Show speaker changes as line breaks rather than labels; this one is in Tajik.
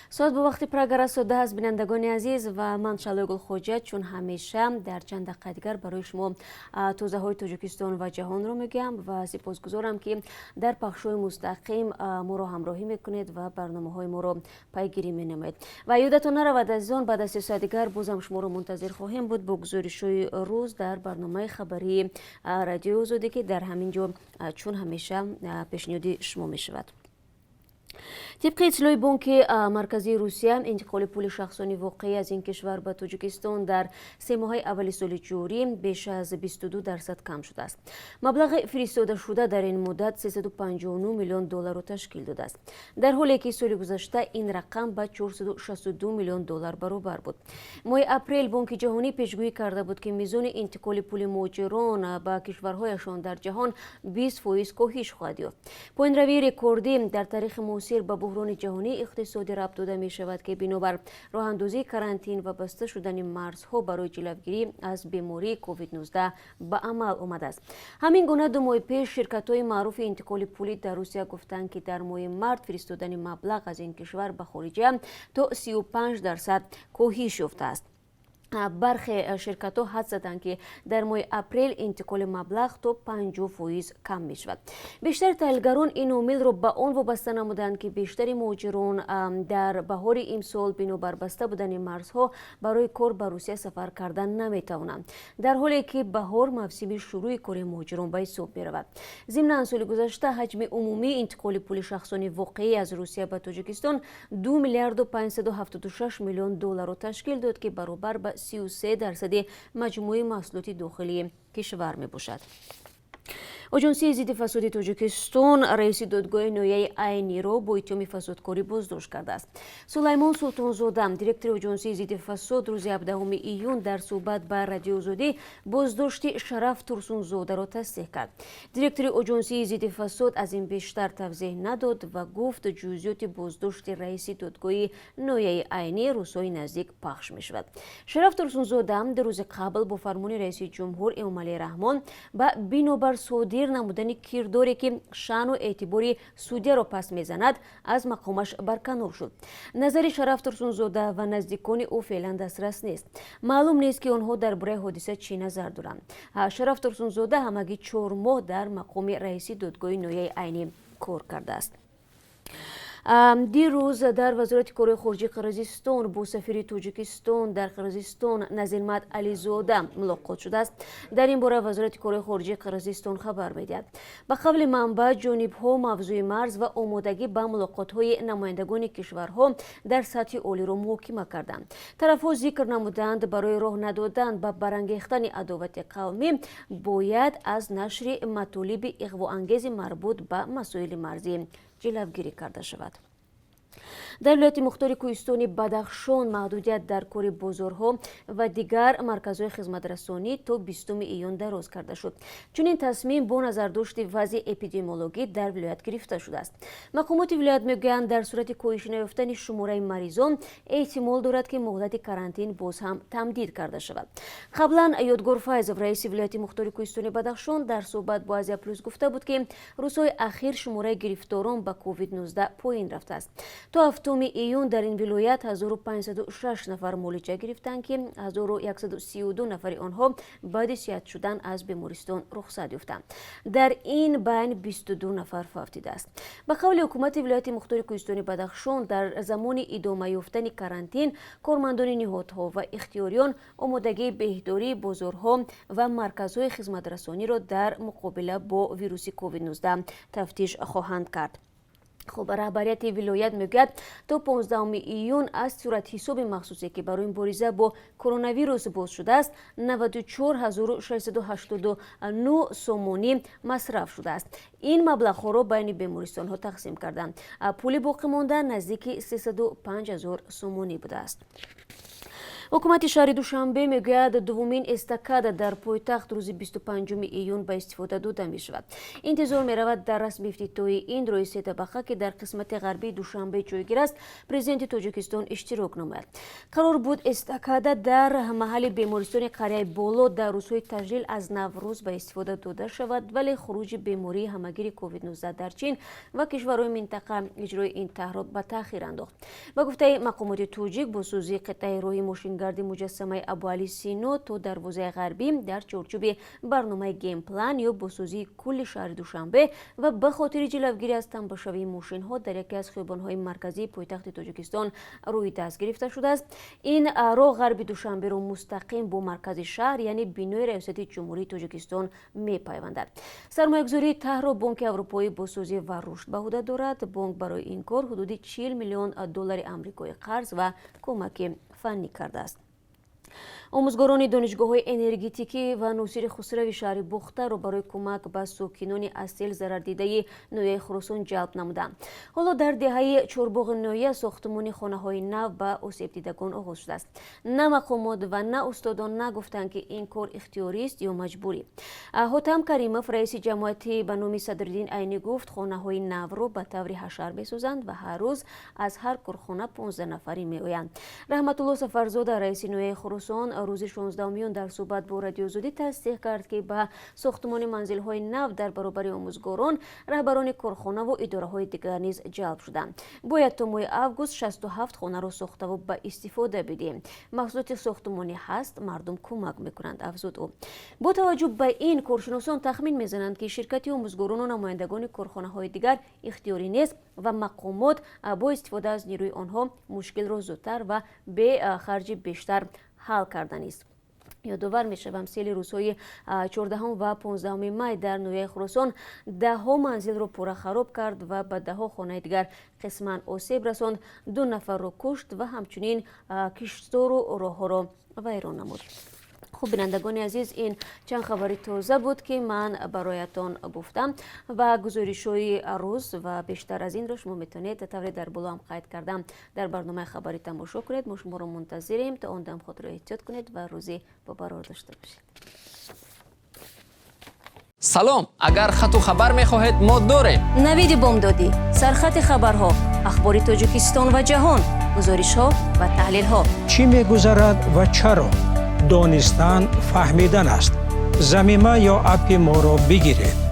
Соат бо вақти Прага расода аст, бинандагони азиз, ва ман, Шалои Гулхоҷа, чун ҳамеша дар чанд дақиқаи дигар барои шумо тозаҳои Тоҷикистон ва ҷаҳонро мегӯям ва сипосгузорам, ки дар пахшҳои мустақим моро ҳамроҳӣ мекунед ва барномаҳои моро пайгирӣ менамоед. Ва ёдатон наравад, азизон, баъд аз 3 соат дигар бозам шуморо мунтазир хоҳем буд бо гузоришҳои рӯз дар барномаи хабарии Радиои Озодӣ, ки дар ҳамин ҷо чун ҳамеша пешниҳоди шумо мешавад. Тибқи иттилои Бонки Марказии Русия, интиқоли пули шахсони воқеӣ аз ин кишвар ба Тоҷикистон дар 3 моҳаи аввали соли ҷорӣ беш аз 22% кам шудааст. Маблағи фиристодашуда дар ин муддат 359 миллион долларро ташкил додааст, дар ҳоле ки соли гузашта ин рақам ба 462 миллион доллар баробар буд. Моҳи апрел Бонки Ҷаҳонӣ пешгӯӣ карда буд, ки мизони интиқоли пули муҳоҷирон ба кишварҳояшон дар ҷаҳон 20% коҳиш хоҳад ёфт. Поинравии рекордӣ дар таърихи муосир ба буҳрони ҷаҳонии иқтисодӣ рабт дода мешавад, ки бинобар роҳандозии карантин ва баста шудани марзҳо барои ҷилавгирӣ аз бемории COVID-19 ба амал омадааст. Ҳамин гуна, 2 моҳи пеш ширкатҳои маъруфи интиқоли пулӣ дар Русия гуфтанд, ки дар моҳи март фиристодани маблағ аз ин кишвар ба хориҷа то 35% коҳиш ёфтааст. Бархе ширкатҳо ҳадс заданд, ки дар моҳи апрел интиқоли маблағ то 50% кам мешавад. Бештари таҳлилгарон ин омилро ба он вобаста намуданд, ки бештари муҳоҷирон дар баҳори имсол бинобар баста будани марзҳо барои кор ба Русия сафар кардан наметавонанд, дар ҳоле ки баҳор мавсими шурӯъи кори муҳоҷирон ба ҳисоб меравад. Зимнан, соли гузашта ҳаҷми умумии интиқоли пули шахсони воқеӣ аз Русия ба Тоҷикистон 2 миллиарду 576 миллион долларро ташкил дод, ки баробар ба 33% маҷмӯи маҳсулоти дохилии кишвар мебошад. Оҷонсии зидди фасоди Тоҷикистон раиси додгоҳи ноҳияи Айниро бо иттиҳоми фасодкорӣ боздошт кардааст. Сулаймон Султонзода, директори Оҷонсии зидди фасод, рӯзи 17 июн дар суҳбат ба Радиои Озодӣ боздошти Шараф Турсунзодаро тасдиқ кард. Директори Оҷонсии зидди фасод аз ин бештар тавзеҳ надод ва гуфт, ҷузъиёти боздошти раиси додгоҳи ноҳияи Айнӣ рӯзҳои наздик пахш мешавад. Шараф Турсунзода 2 рӯзи қабл бо фармони раиси ҷумҳур Эмомалӣ Раҳмон ба бинобар содир намудани кирдоре, ки шаъну эътибори судяро паст мезанад, аз мақомаш барканор шуд. Назари Шараф Турсунзода ва наздикони ӯ феълан дастрас нест. Маълум нест, ки онҳо дар бораи ҳодиса чӣ назар доранд. Шараф Турсунзода ҳамагӣ 4 моҳ дар мақоми раиси додгоҳи ноҳияи Айнӣ кор кардааст. Дирӯз дар Вазорати корҳои хориҷии Қирғизистон бо сафири Тоҷикистон дар Қирғизистон Назирмат Ализода мулоқот шудааст. Дар ин бора Вазорати корҳои хориҷии Қирғизистон хабар медиҳад. Ба қавли манбаъ, ҷонибҳо мавзӯи марз ва омодагӣ ба мулоқотҳои намояндагони кишварҳо дар сатҳи олиро муҳокима карданд. Тарафҳо зикр намуданд, барои роҳ надодан ба барангехтани адовати қавмӣ бояд аз нашри матолиби иғвоангези марбут ба масоили марзӣ ҷилавгирӣ карда шавад. Дар Вилояти Мухтори Кӯҳистони Бадахшон маҳдудият дар кори бозорҳо ва дигар марказҳои хизматрасонӣ то 20 июн дароз карда шуд. Чунин тасмим бо назардошти вазъи эпидемиологӣ дар вилоят гирифта шудааст. Мақомоти вилоят мегӯянд, дар сурати коҳиш наёфтани шумораи маризон эҳтимол дорад, ки муҳлати карантин боз ҳам тамдид карда шавад. Қаблан Ёдгор Файзов, раиси Вилояти Мухтори Кӯҳистони Бадахшон, дар суҳбат бо Азия Плюс гуфта буд, ки рӯзҳои ахир шумораи гирифторон ба COVID-19 поин рафтааст. То 7 июн дар ин вилоят 1506 нафар муолиҷа гирифтанд, ки 1132 нафари онҳо баъди сиҳат шудан аз бемористон рухсат ёфтанд. Дар ин байн 22 нафар фавтидааст. Ба қавли ҳукумати Вилояти Мухтори Кӯҳистони Бадахшон, дар замони идома ёфтани карантин кормандони ниҳодҳо ва ихтиёриён омодагии беҳдории бозорҳо ва марказҳои хизматрасониро дар муқобила бо вируси COVID-19 тафтиш хоҳанд кард. Хуб, раҳбарияти вилоят мегӯяд, то 15 июн аз суратҳисоби махсусе, ки барои мубориза бо коронавирус боз шудааст, 94 689 сомонӣ масраф шудааст. Ин маблағҳоро байни бемористонҳо тақсим карданд. Пули боқимонда наздики 305 000 сомонӣ будааст. Ҳукумати шаҳри Душанбе мегӯяд, дуввумин эстакада дар пойтахт рӯзи 25 июн ба истифода дода мешавад. Интизор меравад, дар расми ифтитоҳи ин роҳи сетабақа, ки дар қисмати ғарбии Душанбе ҷойгир аст, Президенти Тоҷикистон иштирок намояд. Қарор буд, эстакада дар маҳалли бемористони Қарияи Боло дар рӯзҳои таҷлил аз Наврӯз ба истифода дода шавад, вале хуруҷи бемории ҳамагири COVID-19 дар Чин ва кишварҳои минтақа иҷрои ин таҳро ба таъхир андохт. Ба гуфтаи мақомоти тоҷик, бозсозии қитъаи роҳи мошингарди муҷассамаи Абуалӣ Сино то дарвозаи ғарбӣ дар чорчӯби барномаи генплан ё бозсозии кулли шаҳри Душанбе ва ба хотири ҷилавгирӣ аз тамбашавии мошинҳо дар яке аз хиёбонҳои марказии пойтахти Тоҷикистон рӯи даст гирифта шудааст. Ин роҳ ғарби Душанберо мустақим бо маркази шаҳр, яъне бинои Раёсати Ҷумҳурии Тоҷикистон, мепайвандад. Сармоягузории таҳро Бонки Аврупоии бозсозӣ ва рушд ба ӯҳда дорад. Бонк барои ин кор ҳудуди 40 миллион доллари амрикоӣ қарз ва кӯмаки фаннӣ кардааст. Омӯзгорони донишгоҳҳои энергетикӣ ва Носири Хусрави шаҳри Бохтарро барои кӯмак ба сокинони аз сел зарардидаи ноҳияи Хуросон ҷалб намуданд. Ҳоло дар деҳаи Чорбоғи ноҳия сохтмони хонаҳои нав ба осебдидагон оғоз шудааст. На мақомот ва на устодон нагуфтанд, ки ин кор ихтиёрист ё маҷбурӣ. Ҳотам Каримов, раиси ҷамоати ба номи Садриддин Айнӣ, гуфт, хонаҳои навро ба таври ҳашар месозанд ва ҳар рӯз аз ҳар корхона 15 нафарӣ меоянд. Раҳматулло Сафарзода, раиси ноҳияи Хуросон, рӯзи 16 июн дар суҳбат бо Радиои Озодӣ тасдиқ кард, ки ба сохтмони манзилҳои нав дар баробари омӯзгорон раҳбарони корхонаву идораҳои дигар низ ҷалб шуданд. Бояд то моҳи август 67 хонаро сохтаву ба истифода бидиҳем. Маҳсулоти сохтмонӣ ҳаст, мардум кӯмак мекунанд, афзуд ӯ. Бо таваҷҷӯҳ ба ин, коршиносон тахмин мезананд, ки ширкати омӯзгорону намояндагони корхонаҳои дигар ихтиёрӣ нест ва мақомот бо истифода аз нерӯи онҳо мушкилро зудтар ва бе харҷи бештар ҳал карданист. Ёдовар мешавам, сели рӯзҳои 14 ва 15 май дар ноҳияи Хуросон даҳҳо манзилро пурра хароб кард ва ба даҳҳо хонаи дигар қисман осеб расонд, ду нафарро кушт ва ҳамчунин киштзору роҳҳоро вайрон намуд. Хуб, бинандагони азиз, ин чанд хабари тоза буд, ки ман бароятон гуфтам, ва гузоришҳои рӯз ва бештар аз инро шумо метавонед, тавре дар боло ҳам қайд кардам, дар барномаи хабарӣ тамошо кунед. Мо шуморо мунтазирем. То он дам худро эҳтиёт кунед ва рӯзи бобарор дошта бошед.
Салом! Агар хату хабар мехоҳед, мо дорем.
Навиди бомдодӣ, сархати хабарҳо, ахбори Тоҷикистон ва ҷаҳон, гузоришҳо ва таҳлилҳо.
Чӣ мегузарад ва чаро? Донистан фаҳмидан аст. Замима ё аппи моро бигиред.